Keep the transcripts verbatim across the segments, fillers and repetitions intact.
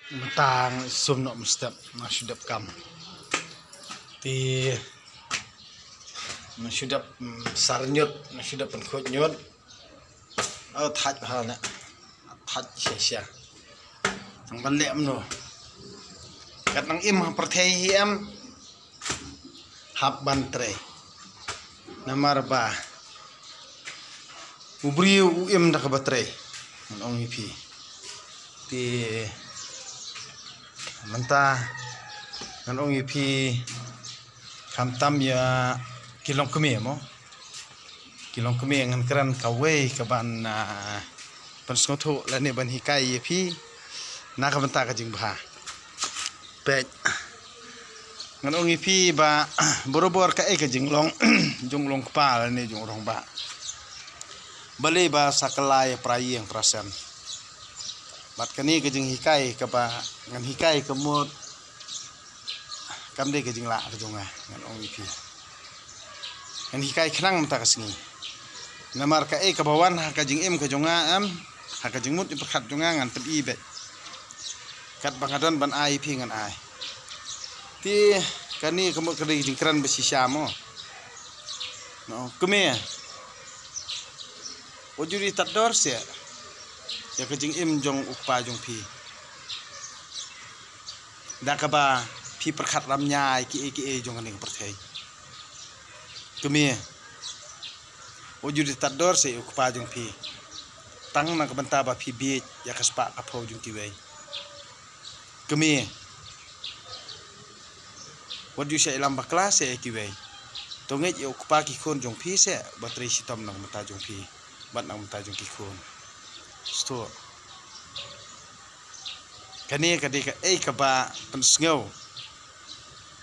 Mynta nga sum noh mynstep, nga shu dep kam. Te nga shu dep, mm, sar ñiut, nga shu dep pynkhuid ñiut. Oh, thait bha ne. Thait shisha. Tang ban leh kumno. Kat nang im ha pyrthei hi em. Hap ban trei. Namar ba u briew u im da kaba trei. Ngan ong ïa phi. Te mynta ngan ong ïa phi, khamtam ïa ki longkmie mo. Ki longkmie, ngan kren kawei kaban, ah, pynsngewthuh lane ban hikai ïa phi na ka bynta ka jingbha. Peit. Ngan ong ïa phi ba barabor kaei ka jinglong jong u longkpa lane jong u rangbah. Balei ba sa kylla ïa para ïing para sem. Bad kane ka jinghikai kaba ngan hikai ka mut kam dei ka jinglah ka jong nga, ngan ong ïa phi. Ngan hikai khnang mynta ka sngi. Namar kaei kaba wan ha ka jingim ka jong nga em, ha ka jingmut jingpyrkhat jong nga ngan pyni beit. Katba nga don ban ai ïa phi ngan ai. Te kane ka mut ka dei ka jingkren ba shisha mo. Ngan ong kmie. Wat ju ri tad dor seh ïa ka jingim jong u kpa jong phi. Da kaba phi pyrkhat lam ïa kiei kiei jong kane ka pyrthei. Kmie. Wat ju ri tad dor seh ïa u kpa jong phi. Tang na ka bynta ba phi bieit ïa ka spah ka phew jong kiwei. Kmie. Wat ju shah ïalam bakla seh ïa kiwei. To ngeit ïa u kpa ki khun jong phi seh ba trei shitom na ka bynta jong phi bad na ka bynta jong ki khun. Sngewthuh. Kane ka dei kaei kaba pynsngew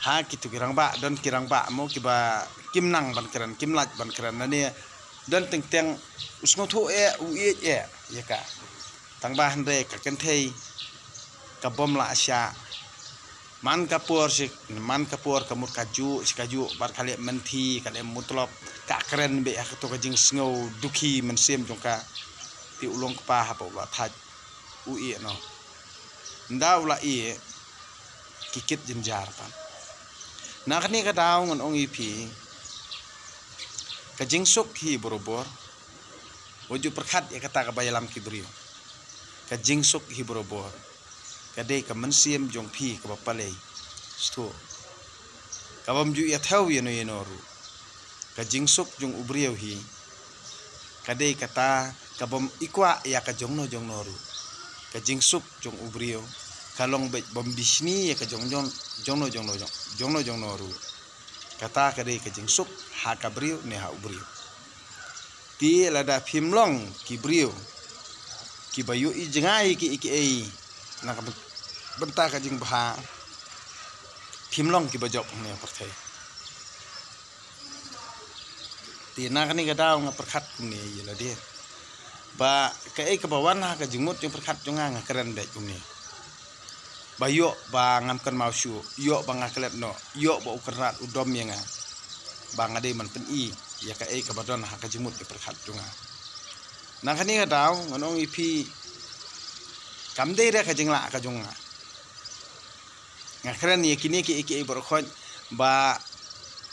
ha kito ki rangbah, don ki rangbah mo kiba kim nang ban kren, kim lah ban kren, lane don teng teng u sngewthuh eh, u ïeit eh ïa ka. Tang ba hynrei ka kynthei ka bym lah shah. Man ka por shi, man ka por ka mut ka juh shi ka juh, bad ka leh mynthi, ka leh mutlop, ka kren beit ha kato ka jingsngew dukhi mynsiem jong ka. Te u longkpa haba u la thait u ïeh noh. Ynda u la ïeh, ki kit jynjar pat. Na kane ka daw ngan ong ïa phi, ka jingsuk hi barabor. Wat ju pyrkhat ïa kata kaba ïalam ki briew. Ka jingsuk hi barabor ka dei ka mynsiem jong phi kaba palei. Sngewthuh. Ka bym ju ïa thew ïano ïano ruh. Ka jingsuk jong u briew hi ka dei kata ka bym i kwah ïa ka jongno jongno ruh. Ka jingsuk jong u briew ka long beit bym bishni ïa ka jong jong jongno jongno jong jongno jongno ruh. Kata ka dei ka jingsuk ha ka briew ne ha u briew. Te lada phim long ki briew kiba ïohi jngai kiei kiei na ka bynta ka jingbha, phim long kiba jop hangne ha pyrthei. Te na kane ka daw nga pyrkhat kumne ïa lade ba kaei kaba wan ha ka jingmut jingpyrkhat jong nga, nga kren beit kumne. Ba ïoh ba ngam kynmaw shuh, ïoh ba nga klet noh, ïoh ba u kynrad u dom ïa nga, ba nga dei ban pyni ïa kaei kaba don ha ka jingmut jingpyrkhat jong nga. Na kane ka daw ngan ong ïa phi, kam dei re ka jinglah ka jong nga. Nga kren ïa kine kiei kiei baroh khoit ba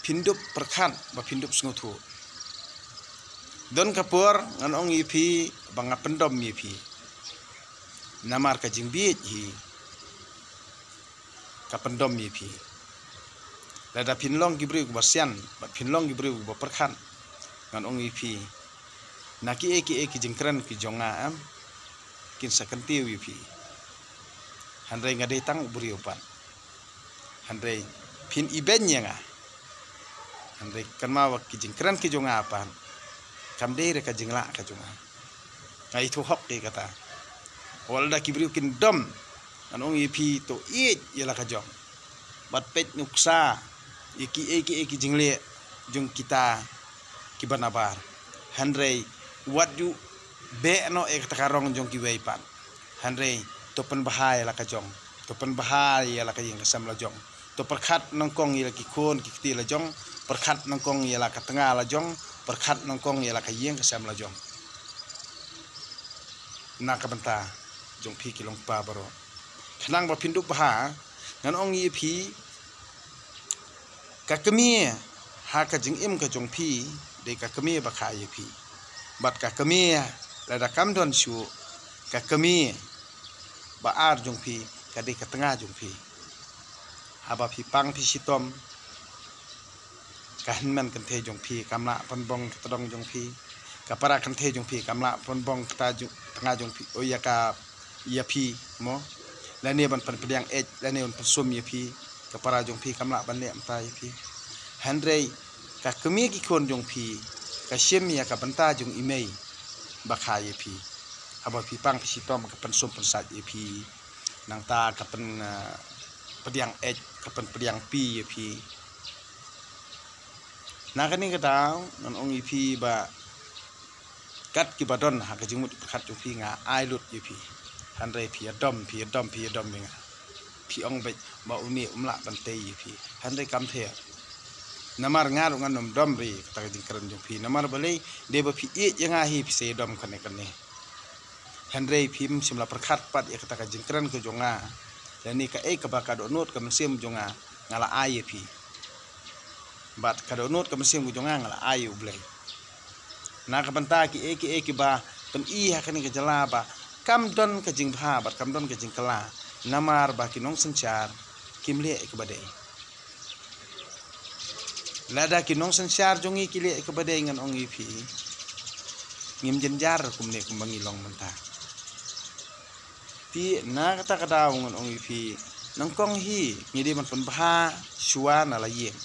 phin dup pyrkhat, ba phin dup sngewthuh. Don ka por ngan ong ïa phi ba nga pyndom ïa phi. Namar ka jingbieit hi ka pyndom ïa phi. Lada phin long ki briew kiba sian bad phin long ki briew kiba pyrkhat, ngan ong ïa phi, na kiei kiei ki jingkren ki jong nga em, kin sa kyntiew ïa phi. Hynrei nga dei tang u briew pat. Hynrei phin ibeiñ ïa nga. Hynrei kynmaw ba ki jingkren ki jong nga pat kam dei re ka jinglah ka jong nga. Nga ithuh hok ïa kata. Wat lada ki briew kin dom, ngan ong ïa phi, to ïeit ïa la ka jong. Bad peit nuksa ïa kiei kiei ki jingleh jong kita kiba nabar. Hynrei wat ju beh noh ïa kata ka rong jong kiwei pat. Hynrei to pynbha ïa la ka jong, to pynbha ïa la ka ïing ka sem la jong. To pyrkhat nyngkong ïa la ki khun ki kti la jong, pyrkhat nyngkong ïa la ka tnga la jong, pyrkhat nyngkong ïa la ka ïing ka sem la jong. Na ka bynta jong phi ki longkpa baroh. khnang ba phin dup bha, ngan ong ïa phi, ka kmie ha ka jingim ka jong phi, dei ka kmie ba kha ïa phi. Bad ka kmie, lada kam don shuh, ka kmie ba ar jong phi, ka dei ka tnga jong phi. Haba phi pang phi shitom, ka hynmen kynthei jong phi kam lah pynbong ka tdong jong phi, ka para kynthei jong phi kam lah pynbong ka ta jong, tnga jong phi, o ïa ka, ïa phi mo. Lane ban pynpdiang eit, lane ban pynsum ïa phi, ka para jong phi kam lah ban leh mynta ïa phi. Hynrei ka kmie ki khun jong phi ka shim ïa ka bynta jong i mei ba kha ïa phi. Haba phi pang phi shitom ka pynsum pynsait ïa phi. Nangta ka pyn, eh, pdiang eit, ka pynpdiang pi ïa phi. Na kane ka daw ngan ong ïa phi ba kat kiba don ha ka jingmut pyrkhat jong phi nga ai lut ïa phi. Hynrei phi ïa dom, phi ïa dom, phi ïa dom ïa nga. Phi ong beit ba une um lah ban tei ïa phi. Hynrei kam pher. Namar nga ruh ngan ym dom re kata ka jingkren jong phi. Namar balei, dei ba phi ïeit ïa nga hi phi sa ïa dom kane kane. Hynrei phim shym la pyrkhat pat ïa kata ka jingkren ka jong nga. Lane kaei kaba ka dohnud ka mynsiem jong nga, nga la ai ïa phi. Bad ka dohnud ka mynsiem ka jong nga, nga la ai ïa U Blei. Na ka bynta kiei kiei kiba pyni ha kane ka jylla ba kam don ka jingbha bad kam don ka jingkylla, namar ba ki nongsynshar kim leh ïa kaba dei. Lada ki nongsynshar jong ngi ki leh ïa kaba dei ngan ong ïa phi, ngim jynjar kumne kumba ngi long mynta. Te na kata ka daw ngan ong ïa phi, nyngkong hi ngi dei ban pynbha shuwa na la ïing.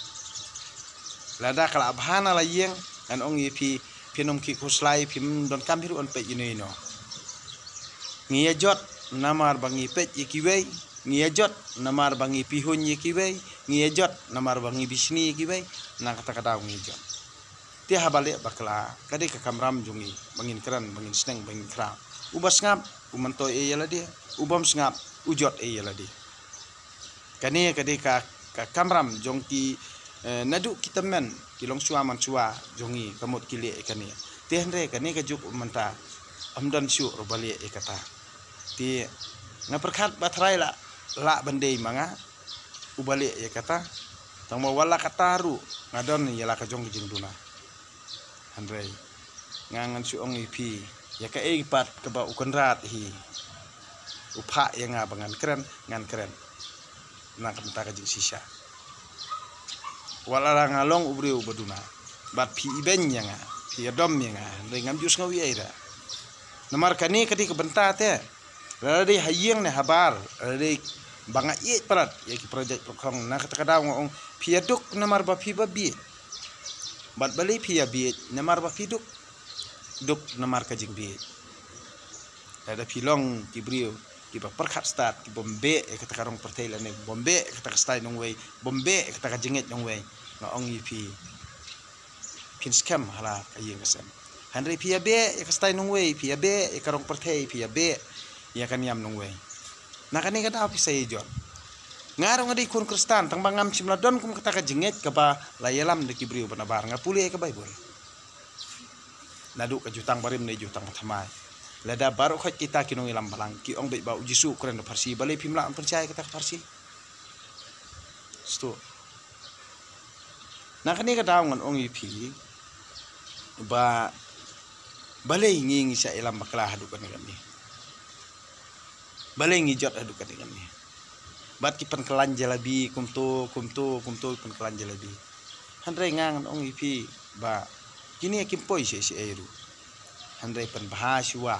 Lada ka la bha na la ïing ngan ong ïa phi, phin ym khih khuslai, phim donkam hi ruh ban peit ïano ïano. Ngi ïa jot namar ba ngi peit ïa kiwei, ngi ïa jot namar ba ngi pihuiñ ïa kiwei, ngi ïa jot namar ba ngi bishni ïa kiwei. Na kata ka daw ngi ïa jot. Te haba leh bakla, ka dei ka kamram jong ngi ba ngin kren, ba ngin sneng, ba ngin khraw. Uba sngap u myntoi ei ïa lade, u bym sngap u jot ei ïa lade. Kane ka dei ka, ka kamram jong ki, eh, naduh ki tymmen ki longshuwa manshuwa jong ngi ka mut ki leh ïa kane. Te hynrei kane ka juk mynta ym don shuh ruh ba leh ïa kata. Te nga pyrkhat ba Trai lah, lah ban dei ma nga uba leh ïa kata. Tang ba wat la kata ruh nga don ïa la ka jong ka jingduna. Hynrei nga ngan shu ong ïa phi, ïa kaei pat kaba u Kynrad hi u phah ïa nga ba ngan kren, ngan kren. Na ka bynta ka jingshisha. Wat la nga long u briew uba duna bad phi ibeiñ ïa nga, phi ïadom ïa nga, hynrei ngam ju sngew ei ei ruh. Namar kane ka dei ka bynta te. Lada dei ha ïing ne ha bar, lada dei ba nga ïeit palat ïa ki projek pyrkhong, na kata ka daw nga ong phi ïa duk namar ba phi ba bieit. Bad balei phi ïa bieit namar ba phi duk? Duk namar ka jingbieit. Lada phi long ki briew kiba pyrkhat stad, ki bym beh ïa kata ka rong pyrthei lane bym beh ïa kata ka style nongwei, bym beh ïa kata ka jingngeit nongwei, nga ong ïa phi, phin skhem ha la ka ïing ka sem. Hynrei phi ïa beh ïa ka style nongwei, phi ïa beh ïa ka rong pyrthei, phi ïa beh ïa ka niam nongwei. Na kane ka daw phi sa ïa jot. Nga ruh nga dei khun Khristan, tang ba ngam shym la don kum kata ka jingngeit kaba la ïalam da ki briew ba nabar, nga pule ïa ka Baibl. Naduh ka Jutang Barim ne Jutang Bathymmai. Lada baroh khoit kita ki nongïalam balang ki ong beit ba u Jisu u kren da pharshi, balei phim lah ban pynshai kata ka pharshi? Stu. Na kane ka daw ngan ong ïa phi ba balei ngi ngi shah ïalam bakla haduh kane kane. Balei ngi jot haduh kane kane. Bad ki pynkylla jalebi kumto, kumto, kumto, ki pynkylla jalebi. Hynrei nga ngan ong ïa phi ba kine kim poi shisha ei ruh. Hynrei pynbha shuwa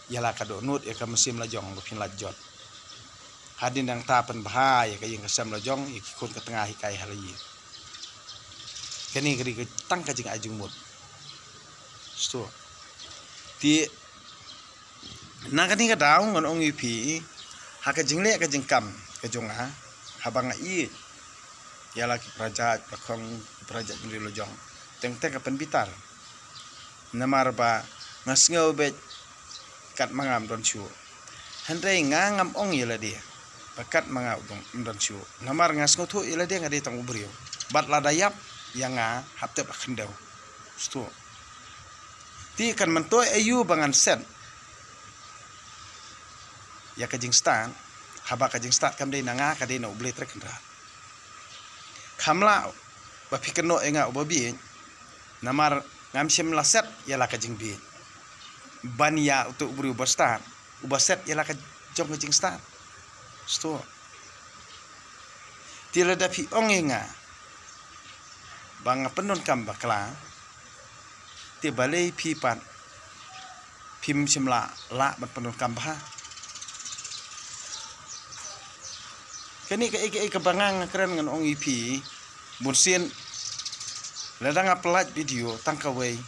ïa la ka dohnud ïa ka mynsiem la jong ba phin lah jot. Hadien nangta pynbha ïa ka ïing ka sem la jong ïa ki khun ka tnga hikai ha la ïing. Kane ka dei ka tang ka jingai jingmut. Stu. Te na kane ka daw ngan ong ïa phi ha ka jingleh ka jingkam ka jong nga, haba nga ïeit ïa la ki para jait bakhong, ki para jait bynriew la jong, teng teng ka pynbitar. Namar ba nga sngew beit kat ma nga ym don shuh. Hynrei nga ngam ong ïa lade ba kat ma nga ym don shuh. Namar nga sngewthuh ïa lade nga dei tang u briew. Bad lada ïap ïa nga hap tep ha khyndew. Stu. Te kan myntoi aïu ba ngan set ïa ka jingstad, haba ka jingstad kam dei na nga, ka dei na U Blei Trai Kynrad. Kham lah ba phi kynnoh ïa nga uba bieit, namar ngam shym la set ïa la ka jingbieit ban ïa uto u briew uba stad, uba set ïa la ka jong ka jingstad. Sngewthuh. Te lada phi ong ïa nga ba nga pyndonkam bakla, te balei phi pat phim shym la lah ban pyndonkam bha? Kane kaei kaei kaba nga nga kren ngan ong ïa phi, bunsien lada nga pynlait video tang kawei,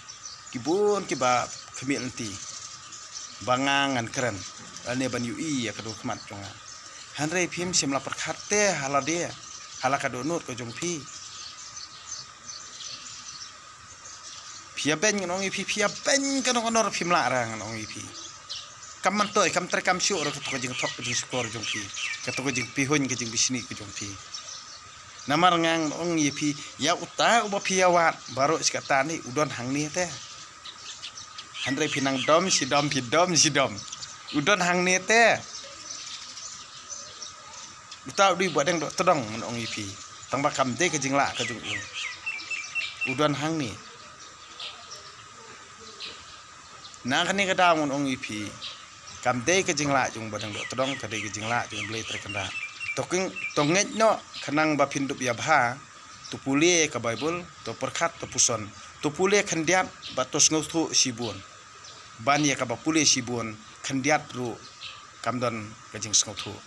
ki bun kiba khmih lynti ba nga ngan kren lane ban ïohi ïa ka dur khmat jong nga. Hynrei phim shym la pyrkhat te ha lade, ha la ka dohnud ka jong phi. Phi ïa beiñ ngan ong ïa phi, phi ïa beiñ kano kano ruh phim lah re ngan ong ïa phi. Kam myntoi, kam trei, kam shuh ruh kato ka jingthok ka jingshukor jong phi, kato ka jingpihuiñ ka jingbishni ka jong phi. Namar nga ngan ong ïa phi, ïa uta uba phi ïa wad baroh shi katta ni u don hangne te. Hynrei phi nang dom shi dom, phi dom shi dom, u don hangne te. Uta u dei ba dang doh tdong ngan ong ïa phi, tang ba kam dei ka jinglah ka jong u, u don hangne. Na kane ka daw ngan ong ïa phi, kam dei ka jinglah jong ba dang doh tdong, ka dei ka jinglah jong U Blei Trai Kynrad. To king, to ngeit noh khnang ba phin dup ïa bha. To pule ka Baibl, to pyrkhat, to puson, to pule khyndiat bad to sngewthuh shibun. Ban ïa kaba pule shibun, khyndiat ruh kam don ka jingsngewthuh.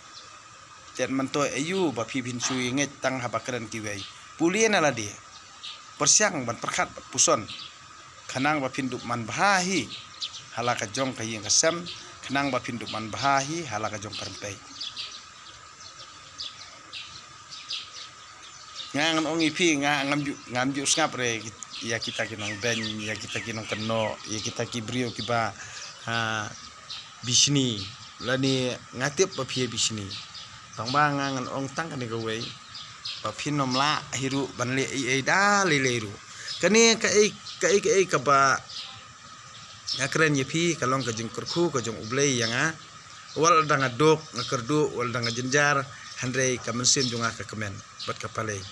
Te myntoi aïu ba phi phin shu ïa ngeit tang haba kren kiwei? Pule na lade, pyrshang ban pyrkhat bad puson, khnang ba phin dup man bha hi ha la ka jong ka ïing ka sem, khnang ba phin dup man bha hi ha la ka jong ka rympei. Nga ngan ong ïa phi, nga ngam ju, ngam ju sngap re ïa kita ki nongbeiñ, ïa kita ki nongkynnoh, ïa kita ki briew kiba, ha, bishni, lane nga tip ba phi ïa bishni. Tang ba nga ngan ong tang kane kawei, ba phin ym lah hi ruh ban leh ei ei da lei lei ruh. Kane kaei kaei kaei kaba nga kren ïa phi ka long ka jingkyrkhu ka jong U Blei ïa nga. Wat lada nga duk, nga kyrduh, wat lada nga jynjar, hynrei ka mynsiem jong nga ka kmen bad ka palei.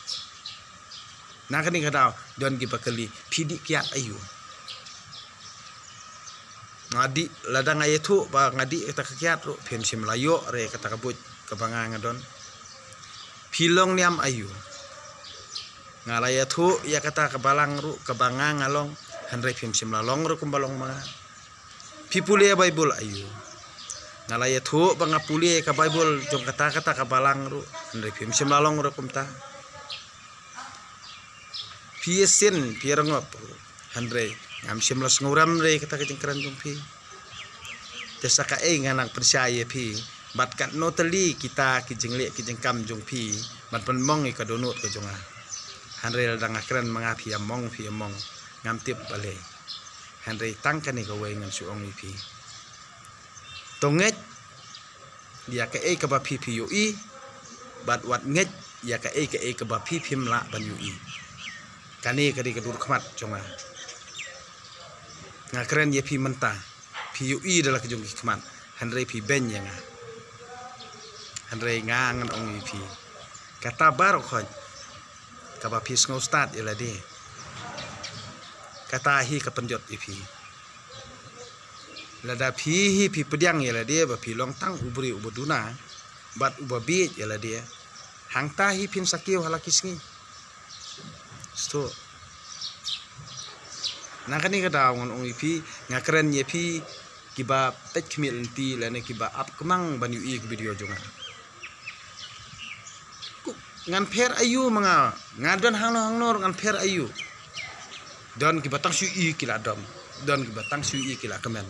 Na kane ka daw don kiba kylli, phi dih kiad aïu? Nga dih, lada nga ïathuh ba nga dih kata ka kiad ruh, phim shym la ïoh re kata ka buit kaba nga nga don. Phi long niam aïu? Nga la ïathuh ïa kata ka balang ruh kaba nga nga long, hynrei phim shym la long ruh kumba long ma nga. Phi pule Baibl aïu? Nga la ïathuh ba nga pule ka Baibl jong kata kata ka balang ruh, hynrei phim shym la long ruh kumta. Phi ïasyn, phi ïarangop ruh, hynrei ngam shym la sngewrem re kata ka jingkren jong phi. Te sa kaei nga nang pynshai ïa phi, bad katno tylli kita ki jingleh ki jingkam jong phi ban pynmong ïa ka dohnud ka jong nga. Hynrei lada nga kren ma nga phi ïa mong, phi ïa mong, ngam tip balei. Hynrei tang kane kawei ngan shu ong ïa phi. To ngeit ïa kaei kaba phi phi ïohi, bad wat ngeit ïa kaei kaei kaba phi phim lah ban ïohi. Kane ka dei ka dur khmat jong nga. Nga kren ïa phi mynta, phi ïohi da la ka jong ki khmat, hynrei phi beiñ ïa nga. Hynrei nga ngan ong ïa phi, kata baroh khoit kaba phi sngew stad ïa lade, kata hi ka pynjot ïa phi. Lada phi hi phi pdiang ïa lade ba phi long tang u briew uba duna bad uba bieit ïa lade, hangta hi phin sa kiew ha la ki sngi. Sngewthuh. Na kane ka daw ngan ong ïa phi, nga kren ïa phi kiba peit khmih lynti lane kiba ap kmang ban ïohi ïa ka video jong nga. Ngan pher aïu ma nga, nga don hangno hangno ngan pher aïu. Don kiba tang shu ïohi ki la dom, don kiba tang shu ïohi ki la kmen.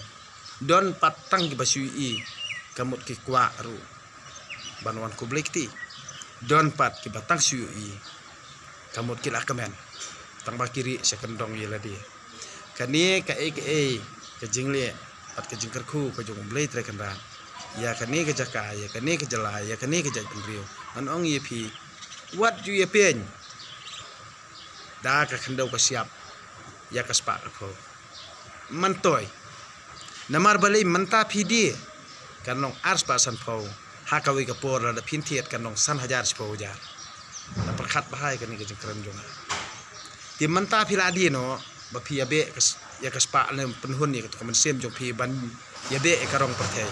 Don pat tang kiba shu ïohi ka mut ki kwah ruh ban wan khublei kti. Don pat kiba tang shu ïohi ka mut ki la kmen, tang ba ki rieh sha kyndong ïa lade. Kane kaei kaei ka jingleh bad ka jingkyrkhu ka jong U Blei Trai Kynrad ïa kane ka jaka, ïa kane ka jylla, ïa kane ka jaitbynriew, ngan ong ïa phi, wat ju ïa peiñ da ka khyndew ka shyiap ïa ka spah ka phew. Myntoi. Namar balei mynta phi die, kan long ar spah san phew. Ha kawei ka por lada phin thied kan long san hajar shiphew hajar. La pyrkhat bha ïa kane ka jingkren jong nga. Te mynta phi la die noh ba phi ïa beh ka s-, ïa ka spah lane pynhun ïa ka mynsiem jong phi ban ïa beh ïa ka rong pyrthei.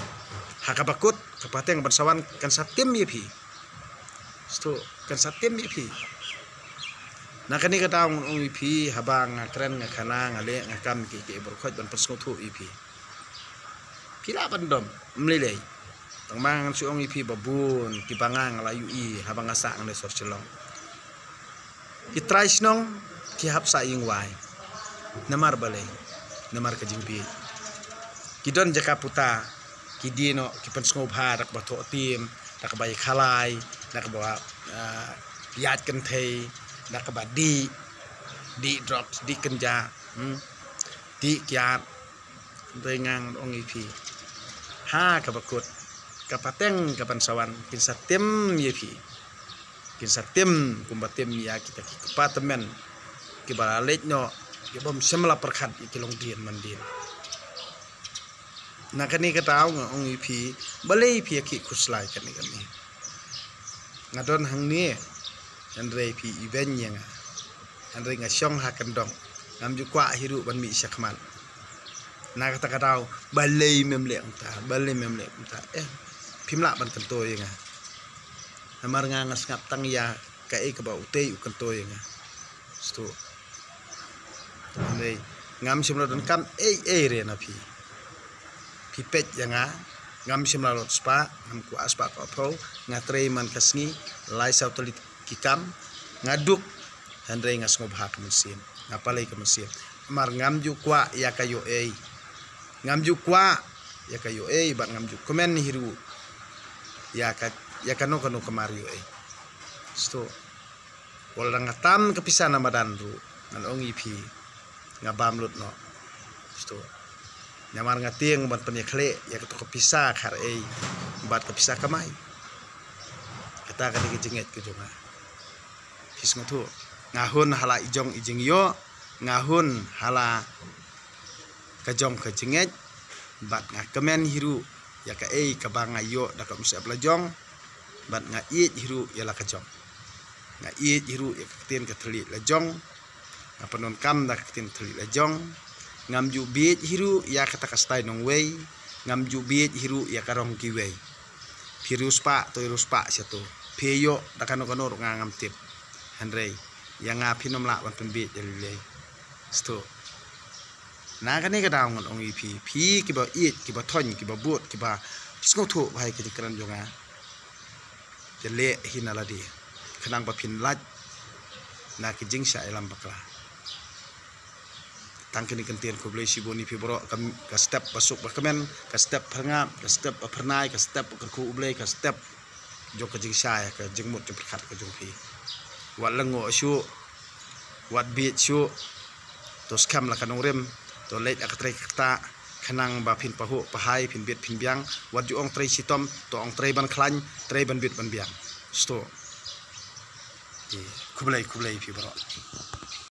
Ha kaba kut ka pateng ban sa wan kan sa tim ïa phi. Sto kan sa tim ïa phi. Na kane ka daw ngan ong ïa phi haba nga kren nga khana nga leh nga kam ki ki bor khot ban pynsngewthuh ïa phi. Phi lah ban dom, ym lei lei. Tang ma ngan shu ong ïa phi ba bun kiba nga nga la ïohi haba nga sah hangne sor Shillong. Ki trai shnong ki hap sah ïing wai. Namar balei? Namar ka jingbieit. Ki don jaka puta, ki die noh, ki pynsngewbha da kaba thoh tim, da kaba ïakhalai, da kaba, ah, ïaid kynthei, da kaba dih, dih drugs, dih kynja, hmm? Dih kiad. Hynrei ngan ong ïa phi, ha kaba kut ka pateng kaban sa wan kin sa tim ïa phi. Kin sa tim kumba tim ïa kita ki kpa tymmen kiba la leit noh, kiba ym shym la pyrkhat ïa ki longdien mandien. Na kane ka daw nga ong ïa phi, balei phi ïa ki khuslai kane kane. Nga don hangne, hynrei phi ibeiñ ïa nga. Hynrei nga shong ha kyndong, ngam ju kwah hi ruh ban mih shakhmat. Na kata ka daw, balei mem leh kumta, balei mem leh kumta. Eh, phim lah ban kyntu ïa nga. Namar nga nga sngap tang ïa kaei kaba utei u kyntu ïa nga. Sto. Hynrei ngam shym la donkam ei ei re na phi. Phi peit ïa nga, ngam shym la lut spah, ngam kwah spah kwah phew, nga trei man ka sngi lai saw tylli ki kam, nga duk, hynrei nga sngewbha ka mynsiem, nga palei ka mynsiem. Namar ngam ju kwah ïa ka ïoh ei. Ngam ju kwah ïa ka ïoh ei bad ngam ju kmen hi ruh ïa ka, ïa kano kano ka mar ïoh ei. Sto. Wat la nga tam ka pisa na madan ruh, ngan ong ïa phi, nga bam lut noh. Sto. Namar nga tieng ban pynïakhleh ïa kato ka pisa khar ei bad ka pisa kamai. Kata ka dei ka jingngeit ka jong nga. Phi sngewthuh, nga hun ha la i jong i jingïoh, nga hun ha la ka jong ka jingngeit, bad nga kmen hi ruh ïa kaei kaba nga ïoh da ka umsyep la jong, bad nga ïeit hi ruh ïa la ka jong. Nga ïeit hi ruh ïa ka ktien ka thylliej la jong, nga pyndonkam da ka ktien thylliej la jong, ngam ju bieit hi ruh ïa kata ka style nongwei, ngam ju bieit hi ruh ïa ka rong kiwei. Phi riewspah to riewspah sha to, phi ïoh da kano kano ruh nga ngam tip. Hynrei ïa nga phin ym lah ban pynbieit ïa lei lei. Sto. Na kane ka daw ngan ong ïa phi, phi kiba ïeit, kiba thoiñ, kiba bud, kiba sngewthuh bha ïa ka jingkren jong nga, ïaleh hi na lade khnang ba phin lait na ka jingshah ïalam bakla. Tang kine ki ktien, khublei shibun ïa phi baroh, ka, ka step ba suk ba kmen, ka step phyrngap, ka step ba phyrnai, ka step ba kyrkhu U Blei, ka step jong ka jingshai, ka jingmut jingpyrkhat ka jong phi. Wat lyngngoh shuh, wat bieit shuh, to skhem la ka nongrim, to leit la ka trei ka ktah, khnang ba phin pahuh pahai, phin bieit phin biang, wat ju ong trei shitom, to ong trei ban khlaiñ, trei ban bieit ban biang. Sto. Khublei, khublei phi baroh.